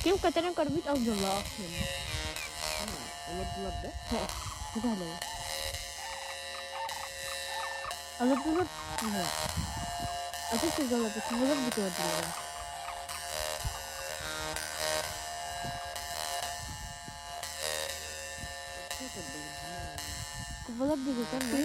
Ким көтөрүн көрбүт ол дьоллоох диэн. Олордулар да? Көтөлөр. Олордулар. Аты сиргэ олордо, кубалар бүтүөрдүлэр. Кубалар диэки кэллэ.